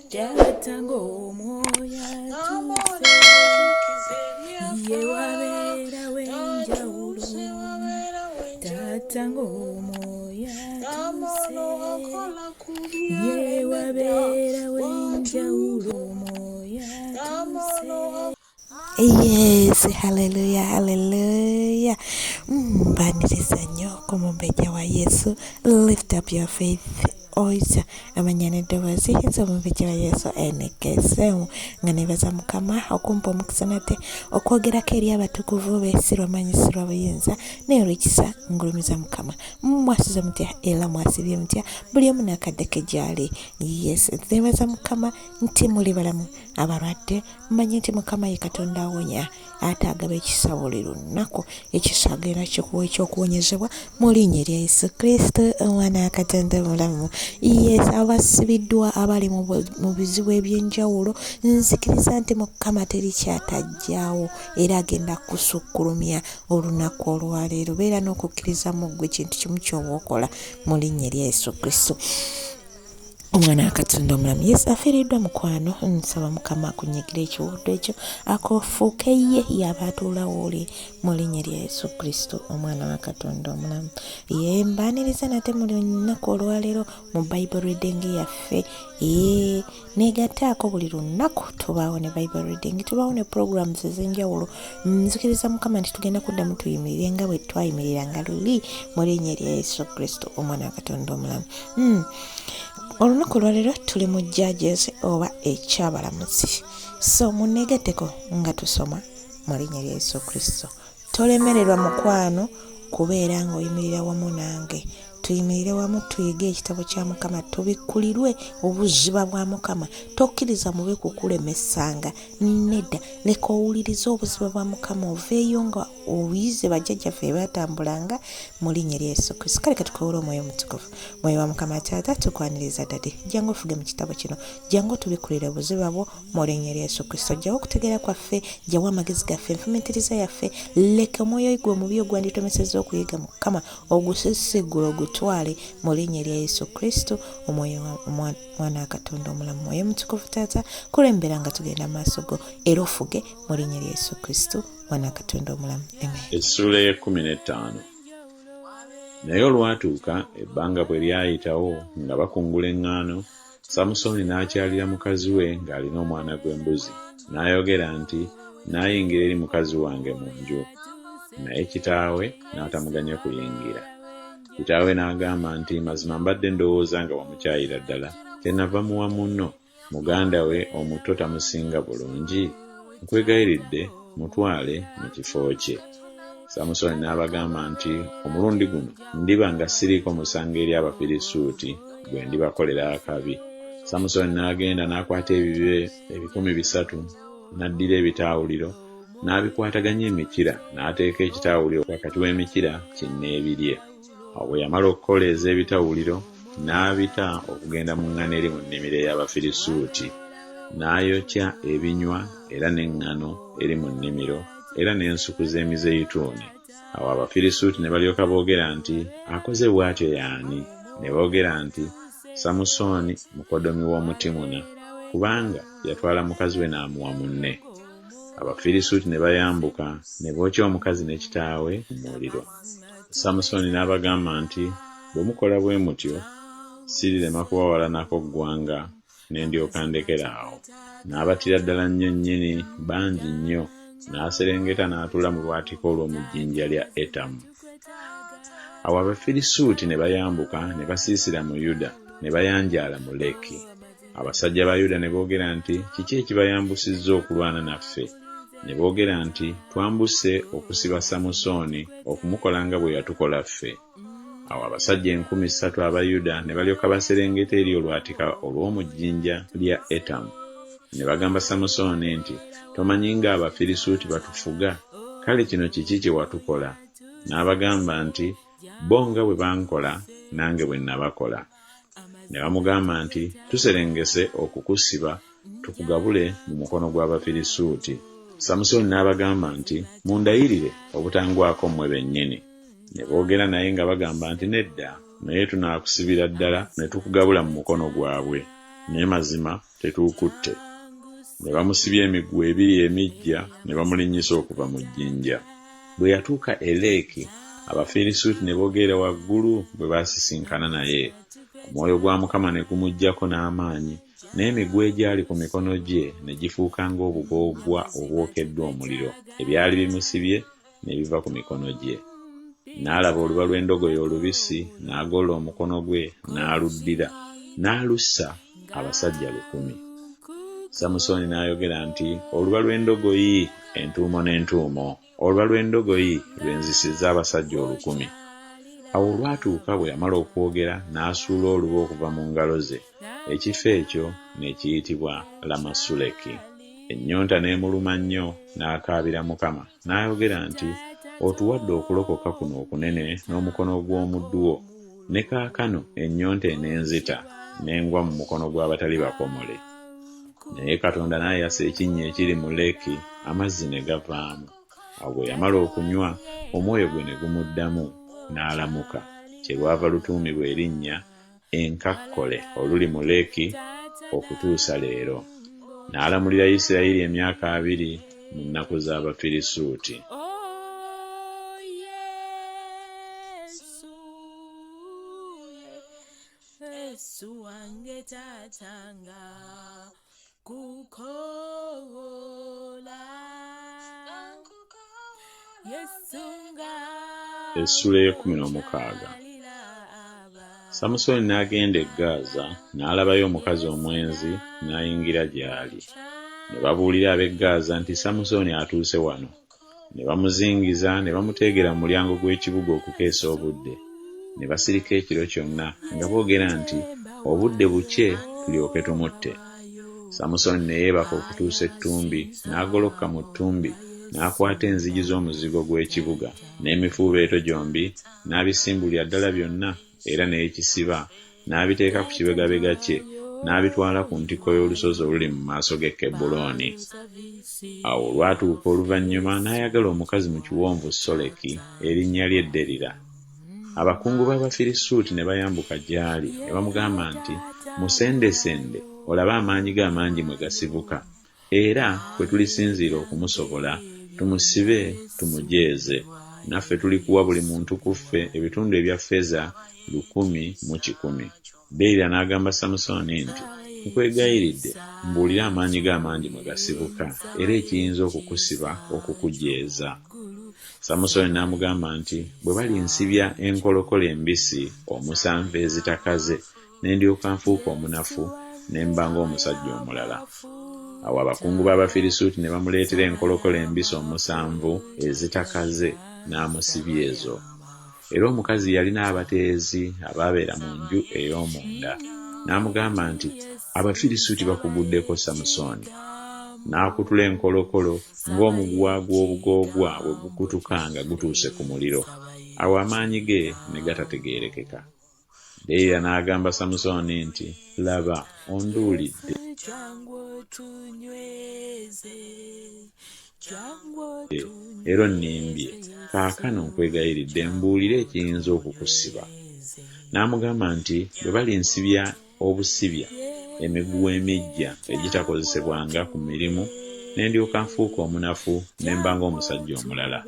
Taata ng'omwoyo atuuse, ye wabeerawo enjawulo. Taata ng'omwoyo atuuse, ye wabeerawo enjawulo. Omwoyo atuuse. Yes, hallelujah, hallelujah. Mbaniriza nnyo ku mumbejja wa Yesu. Lift up your faith. Oiza amanya n'eddoboozi nze omumbejja wa Yesu NKSM nga nebaza Mukama okumpa omukisa nate okwogerako eri abatukuvu be si lwa maanyi si lwa buyinza naye olw'ekisa ngulumiza Mukama. Mwasuze mutya era mwasibye mutya buli omu n'akadde ke gy'ali. Yes, nebaza Mukama nti muli balamu abalwadde mmanyi nti Mukama ye Katonda awonya ate agaba ekisa buli lunaku. Ekisa agenda kikuwa eky'okuwonyezebwa mu linnya erya Yesu Kristo omwana wa Katonda omulamu. Yes, abasibiddwa abali mu bizibu eby'enjawulo nzikiriza nti Mukama teri kyatajjaawo era agenda kusukkulumya olunaku olwaleero. Beera n'okukkiriza mu ggwe kintu kimu ky'oba okola mu linnya erya Yesu Kristo. Omwana wa Katonda omulamu. Yesu afiiriddwa mukwano, nsaba Mukama akunyigira ekiwundu ekyo akofuuke ye yaba atuulawo oli mu linnya lya Yesu Kristo omwana wa Katonda omulamu. Ye mbaaniriza nate mu lunaku olwaleero mu Bible reading yaffe. Ee, negattaako buli lunaku tubaawo ne Bible reading, tubaawo ne programs ez'enjawulo. Nzikiriza Mukama nti tugenda kuddamu tuyimirire nga bwe twayimiriranga luli mu linnya lya Yesu Kristo omwana wa Katonda omulamu. Olunaku olwaleero tuli mu Judges oba ekyabalamuzi, so muneegatteko nga tusoma mu linnya lya Yesu Kristo. Tolemererwa mukwano kubeera ng'oyimirira wamu nange, tuyimirire wamu tuyige ekitabo kya Mukama, tubikkulirwe obuziba bwa Mukama. Tokkiriza mubi kukulemesanga, nedda, leka owulirize obuziba bwa Mukama oveeyo nga oyize bajjajjaffe batambulanga mu linnya lya Yesu Kristo. Kale katukoowole omwoyo omutukuvu. Mwoyo wa Mukama Taata, tukwaniriza Daddy, jangu ofuge mu kitabo kino, jangu otubikkulire obuziba bwo mu linnya lya Yesu Kristo. Jjawo okutegeera kwaffe, jjawo amagezi gaffe, enfumiitiriza yaffe, leka omwoyo gwe omubi ogwanditomesezza okuyiga Mukama ogusisigule ogutwale mu linnya lya Yesu Kristo, omwoyo wa mwana wa Katonda omulamu. Mwoyo mutukuvu Taata, kulembera nga tugenda mu maaso go era ofuge mu linnya lya Yesu Kristo, mwana wa Katonda omulamu. Amen. Essuula ey'ekkumi n'ettaano. Naye olwatuuka, ebbanga bwe lyayitawo, nga bakungula eŋŋaano, Samusooni n'akyalira mukazi we ng'alina omwana gw'embuzi, n'ayogera nti, Nnaayingira eri mukazi wange mu nju. Naye kitaawe n'atamuganya kuyingira. Kitaawe n'agamba nti, Mazima mbadde ndowooza nga wamukyayira ddala, kyennava muwa munno. Muganda we omuto tamusinga bulungi? Nkwegayiridde, mutwale mu kifo kye. Samusooni n'abagamba nti, Omulundi guno ndiba nga siriiko musango eri Abafirisuuti, bwe ndibakolera akabi. Samusooni n'agenda n'akwata ebibe 300, n'addira ebitaawuliro, n'abikwataganya emikira, n'ateeka ekitaawuliro wakati w'emikira kinneebirye. Awo bwe yamala okukoleeza ebitawuliro, n'abita okugenda mu ŋŋano eri mu nnimiro ey'Abafirisuuti, n'ayokya ebinywa era n'eŋŋano eri mu nnimiro era n'ensuku z'emizeyituuni. Awo Abafirisuuti ne balyoka boogera nti, Akoze bw'atyo y'ani? Ne boogera nti, Samusooni mukoddomi w'Omutimuna, kubanga yatwala mukazi we n'amuwa munne. Abafirisuuti ne bayambuka ne bookya omukazi ne kitaawe mu muliro. Samusooni n'abagamba nti, Bwe mukola bwe mutyo, sirirema kubawalanako ggwanga ne ndyoka ndekera awo. N'abattira ddala nnyo nnyini, bangi nnyo, n'aserengeta n'atuula mu lwatika olw'omu jjinja lya Etamu. Awo Abafirisuuti ne bayambuka ne basiisira mu Yuda, ne bayanjaala mu Leki. Abasajja ba Yuda ne boogera nti, Kiki ekibayambusizza okulwana naffe? Ne boogera nti, Twambuse okusiba Samusooni, okumukola nga bwe yatukola ffe. Awo abasajja 3000 aba Yuda ne balyoka baserengeta eri olwatika olw'omu jjinja lya Etamu. Ne bagamba Samusooni nti, Tomanyi ng'Abafirisuuti batufuga? Kale kino kiki kye watukola? N'abagamba nti, Bo nga bwe bankola, nange bwe nnabakola. Ne bamugamba nti, Tuserengese okukusiba, tukugabule mu mukono gw'Abafirisuuti. Samusooni n'abagamba nti, Mundayirire obutangwako mmwe bennyini. Ne boogera naye nga bagamba nti, Nedda, naye tunaakusibira ddala ne tukugabula mu mukono gwabwe. Naye mazima. Tetuukutte. Ne bamusibya emiguwa ebiri emiggya ne bamulinnyisa okuva mu jjinja. Bwe yatuuka e Leki, Abafirisuuti ne boogerera waggulu bwe baasisinkana naye. Omwoyo gwa Mukama ne gumujjako n'amaanyi, n'emiguwa egyali ku mikono gye ne gifuuka ng'obugoogwa obwokeddwa omuliro, ebyali bimusibye ne biva ku mikono gye. N'alaba oluba lw'endogoyi olubisi, n'agolola omukono gwe n'aluddira, n'alussa abasajja lukumi. Samusooni n'ayogera nti, Oluba lw'endogoyi, entuumo n'entuumo! Oluba lw'endogoyi lwe nzisizza abasajja olukumi. Awo olwatuuka bwe yamala okwogera, n'asuula oluba okuva mu ngalo ze, ekifo ekyo ne kiyitibwa Lamasuleki. Ennyonta n'emuluma nnyo, n'akaabira Mukama, n'ayogera nti, Otuwadde okulokoka kuno okunene n'omukono gw'omuddu wo, ne kaakano ennyonta enenzita, ne ngwa mu mukono gw'abatali bakomole. Naye Katonda n'ayasa ekinnya ekiri mu Leki, amazzi ne gavaamu. Awo bwe yamala okunywa, omwoyo gwe ne gumuddamu, n'alamuka. Kyerwava lutuumibwa erinnya Enkakkole oluli mu Leki okutuusa leero. N'alamulira Isirayiri emyaka abiri mu nnaku z'Abafirisuuti. Essuula ey'ekkumi n'omukaaga. Samusooni n'agenda e Gaaza, n'alabayo omukazi omwenzi, n'ayingira gy'ali. Ne babuulira ab'e Gaaza nti Samusooni atuuse wano. Ne bamuzingiza ne bamuteegera mu mulyango gw'ekibuga okukeesa obudde. Ne basirika ekiro kyonna nga boogera nti, Obudde bukye tulyoke tumutte. Samusooni ne yeebaka okutuusa ettumbi, n'agolokka mu ttumbi, n'akwata enzigi z'omuzigo gw'ekibuga, n'emifuubeeto gyombi, n'abisimbulira ddala byonna, era ne yeekisiba, n'abiteeka ku kibegabega kye, n'abitwala ku ntikko y'olusozi oluli mu maaso g'e Kebbulooni. Awo olwatuuka oluvannyuma n'ayagala omukazi mu kiwonvu Soleki, erinnya lye Derira. Abakungu b'Abafirisuuti ne bayambuka gy'ali, ne bamugamba nti, Musendesende, olabe amaanyi ge amangi mwe gasibuka, Era kwe tulisinziira okumusobola, tumusibe tumujeeze, naffe tulikuwa buli muntu ku ffe ebitundu ebya ffeeza 1,100. Derira n'agamba Samusooni nti, Nkwegayiridde, mbuulira amaanyi go amangi mwe gasibuka, era ekiyinza okukusiba okukujeeza. Samusooni n'amugamba nti, Bwe balinsibya enkolokolo embisi omusanvu ezitakaze, ne ndyoka nfuuka omunafu ne mba ng'omusajja omulala. Awo abakungu b'Abafirisuuti ne bamuleetera enkolokolo embisi omusanvu ezitakaze, n'amusibya ezo. Era omukazi yalina abateezi abaabeera mu nju ey'omunda. N'amugamba nti, Abafirisuuti bakuguddeko, Samusooni! N'akutula enkolokolo ng'omuguwa gw'obugoogwa bwe gukutuka nga gutuuse ku muliro. Awo amaanyi ge ne gatategeerekeka. Derira n'agamba Samusooni nti, Laba, onduulidde. Era onnimbye. Kaakano nkwegayiridde mbuulira ekiyinza okukusiba. N'amugamba nti, Bwe balinsibya obusibya emiguwa emiggya egitakozesebwanga ku mirimu, ne ndyoka nfuuka omunafu ne mba ng'omusajja omulala.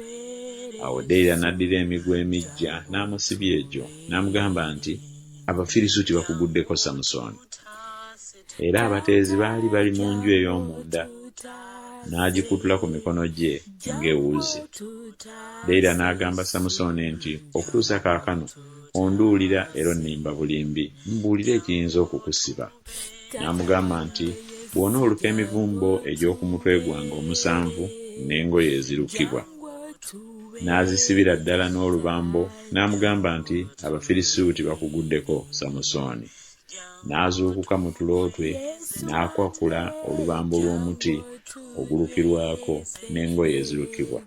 Awo Derira n'addira emiguwa emiggya n'amusibya egyo, n'amugamba nti, Abafirisuuti bakuguddeko, Samusooni! Era abateezi baali bali mu nju ey'omunda, n'agikutula ku mikono gye ng'ewuzi. Derira n'agamba Samusooni nti, Okutuusa kaakano onduulira era onnimba bulimbi, mbuulira ekiyinza okukusiba. N'amugamba nti, Bw'onooluka emivumbo egy'oku mutwe gwange omusanvu n'engoye ezirukibwa. N'azisibira ddala n'olubambo, n'amugamba nti, Abafirisuuti bakuguddeko, Samusooni. N'azuukuka mu tulo twe, n'akwakula olubambo lw'omuti ogulukirwako n'engoye ezirukibwa.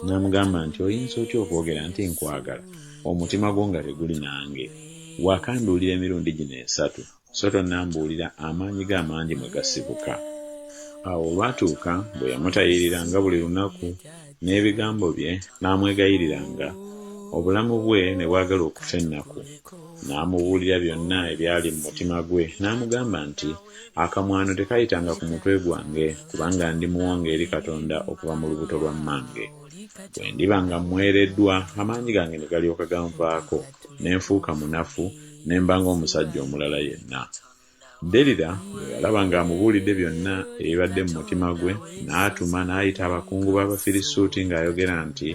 N'amugamba nti, Oyinza otya okwogera nti Nkwagala, omutima gwo nga teguli nange? Waakanduulira emirundi gino esatu, so tonnambuulira amaanyi go amangi mwe gasibuka. Awo olwatuuka bwe yamutayiriranga buli lunaku n'ebigambo bye n'amwegayiriranga, Obulamu bwe ne bwagala okufa ennaku. N'amubuulira byonna ebyali mu mutima gwe, n'amugamba nti, Akamwano tekayitanga ku mutwe gwange, kubanga ndi muwonge eri Katonda okuva mu lubuto lwa mmange. Bwe ndiba nga mmwereddwa, amaanyi gange ne galyoka ganvaako, ne nfuuka munafu, ne mba ng'omusajja omulala yenna. Derira bwe yalaba ng'amubuulidde byonna ebibadde mu mutima gwe, n'atuma n'ayita abakungu b'Abafirisuuti ng'ayogera nti,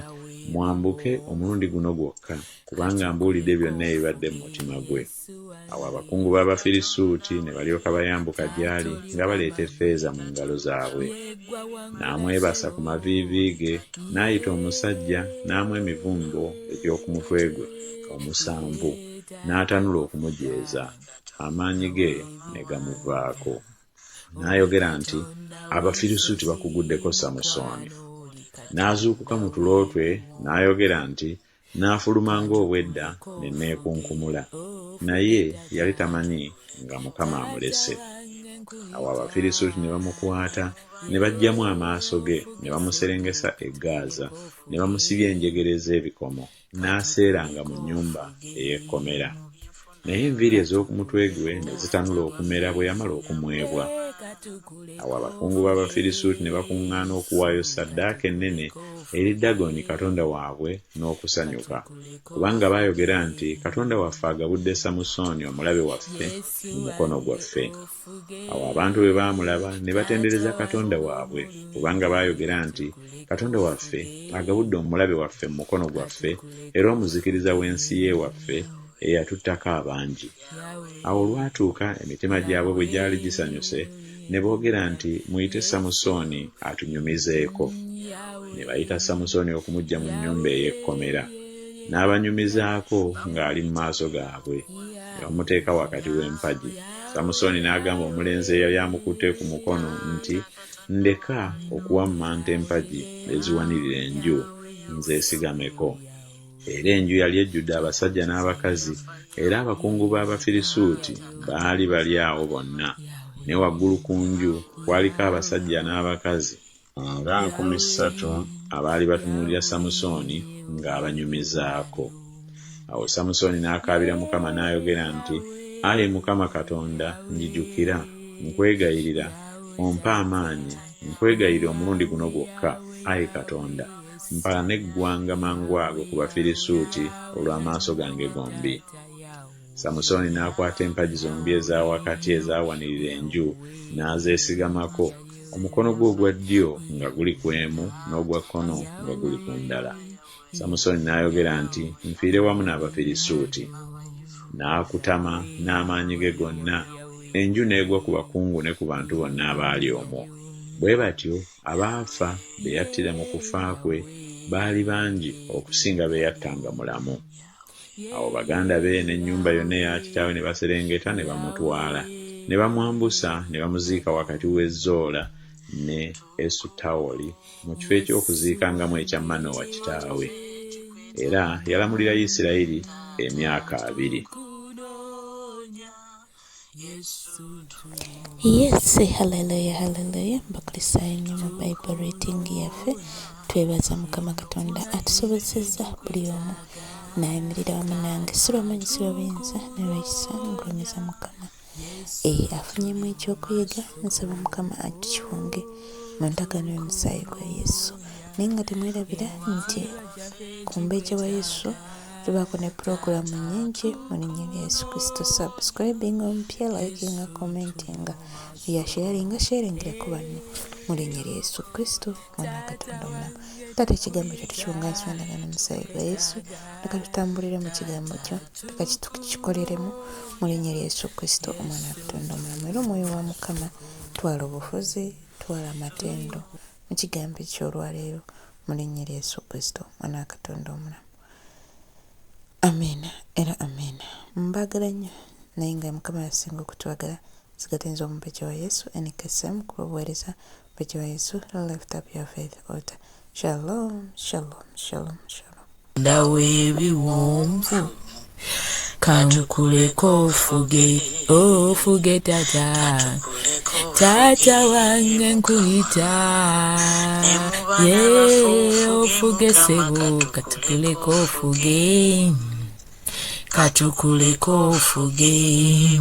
Mwambuke omulundi guno gwokka, kubanga ambuulidde byonna ebibadde mu mutima gwe. Awo abakungu b'Abafirisuuti ne balyoka bayambuka gy'ali nga baleeta effeeza mu ngalo zaabwe. N'amwebasa ku maviivi ge, n'ayita omusajja, n'amwa emivumbo egy'oku mutwe gwe omusanvu, n'atanula okumujeeza. Amaanyi ge ne gamuvaako. N'ayogera nti, Abafirisuuti bakuguddeko, Samusooni. N'azuukuka mu tulo twe, n'ayogera nti, Nnaafuluma ng'obw'edda ne neekunkumula. Naye yali tamanyi nga Mukama amulese. Awo Abafirisuuti ne bamukwata, ne baggyamu amaaso ge, ne bamuserengesa e Gaaza, ne bamusibya enjegere ez'ebikomo, n'aseeranga mu nnyumba ey'ekkomera. Naye enviiri ez'oku mutwe gwe ne zitanula okumera bwe yamala okumwebwa. Awo abakungu b'Abafirisuuti ne bakuŋŋaana okuwaayo ssaddaaka ennene eri Dagoni katonda waabwe n'okusanyuka, kubanga baayogera nti, Katonda waffe agabudde Samusooni omulabe waffe mu mukono gwaffe. Awo abantu bwe baamulaba ne batendereza katonda waabwe, kubanga baayogera nti, Katonda waffe agabudde omulabe waffe mu mukono gwaffe era omuzikiriza w'ensi y'ewaffe eyatuttako abangi. Awo olwatuuka emitima gyabwe bwe gyali gisanyuse, ne boogera nti, Muyite Samusooni atunyumizeeko. Ne bayita Samusooni okumuggya mu nnyumba ey'ekkomera. N'abanyumizaako ng'ali mu maaso gaabwe. Ne bamuteeka wakati w'empagi. Samusooni n'agamba omulenzi eyali amukutte ku mukono nti, Ndeka okuwammanta empagi eziwanirira enju nzeesigameko. Era enju yali ejjudde abasajja n'abakazi, era abakungu b'Abafirisuuti baali bali awo bonna, ne waggulu ku nju kwaliko abasajja n'abakazi nga 300 abaali batunuulira Samusooni ng'abanyumizaako. Awo Samusooni n'akaabira Mukama n'ayogera nti, Ayi Mukama Katonda, njijukira, nkwegayirira, ompe amaanyi, nkwegayirira omulundi guno gwokka, ayi Katonda, mpalane eggwanga mangu ago ku Bafirisuuti olw'amaaso gange gombi. Samusooni n'akwata empagi zombi eza wakati ezaawanirira enju n'azeesigamako, omukono gwe ogwa ddyo nga guli ku emu n'ogwa kkono nga guli ku ndala. Samusooni n'ayogera nti, Nfiire wamu n'Abafirisuuti. N'akutama n'amaanyi ge gonna, enju n'egwa ku bakungu ne ku bantu bonna abaali omwo. Bwe batyo abaafa be yattira mu kufa kwe baali bangi okusinga be yatta nga mulamu. Awo baganda be n'ennyumba yonna eya kitaawe ne baserengeta ne bamutwala, ne bamwambusa ne bamuziika wakati w'e Zola ne Esutawoli mu kifo eky'okuziikangamu ekya Manowa kitaawe. Era yalamulira Isirayiri emyaka abiri. Yes, hallelujah, hallelujah. Bakristaayo nnyo mu Bible reading yaffe twebaza Mukama Katonda atusobozesezza buli omu n'ayimirira wamu nange si lwamanyi si lwabuyinza naye lwekisa ngulumiza Mukama. Eh, afunyemu ekyokuyiga nsaba Mukama atukiwonge mu ndagaano y'omusaayi gwa Yesu. Naye nga temwerabira nti ku mbeja wa Yesu Tubaako ne pulogulaamu nnyingi mu linnya lya Yesu Kristo. Subscribinga omupya, likinga, commentinga, ya sharinga, sharingirako banno mu linnya lya Yesu Kristo, Mwana wa Katonda omulamu. Taata, ekigambo kyo tukiwungaanisa endagaano omusaayi gwa Yesu. Leka tutambulire mu kigambo kyo, leka tukikoleremu mu linnya lya Yesu Kristo, Omwana wa Katonda omulamu. Era Omwoyo wa Mukama, twala obufuzi, twala amatendo mu kigambo eky'olwaleero mu linnya lya Yesu Kristo, Omwana wa Katonda omulamu. Amiina era amiina. Mbagala nnyo naye nga Mukama yasinga okutwagala. Nsigadde nze omumbejja wa Yesu NKSM ku lw'obuweereza Mumbejja wa Yesu Lift Up Your Faith Altar. Shalom, shalom, shalom, shalom. Ndawo ebiwonvu kantukuleko ofuge ofuge tata. Taata wange nkuyita, ye ofuge ssebo, katukuleko ofuge, katukuleko ofuge.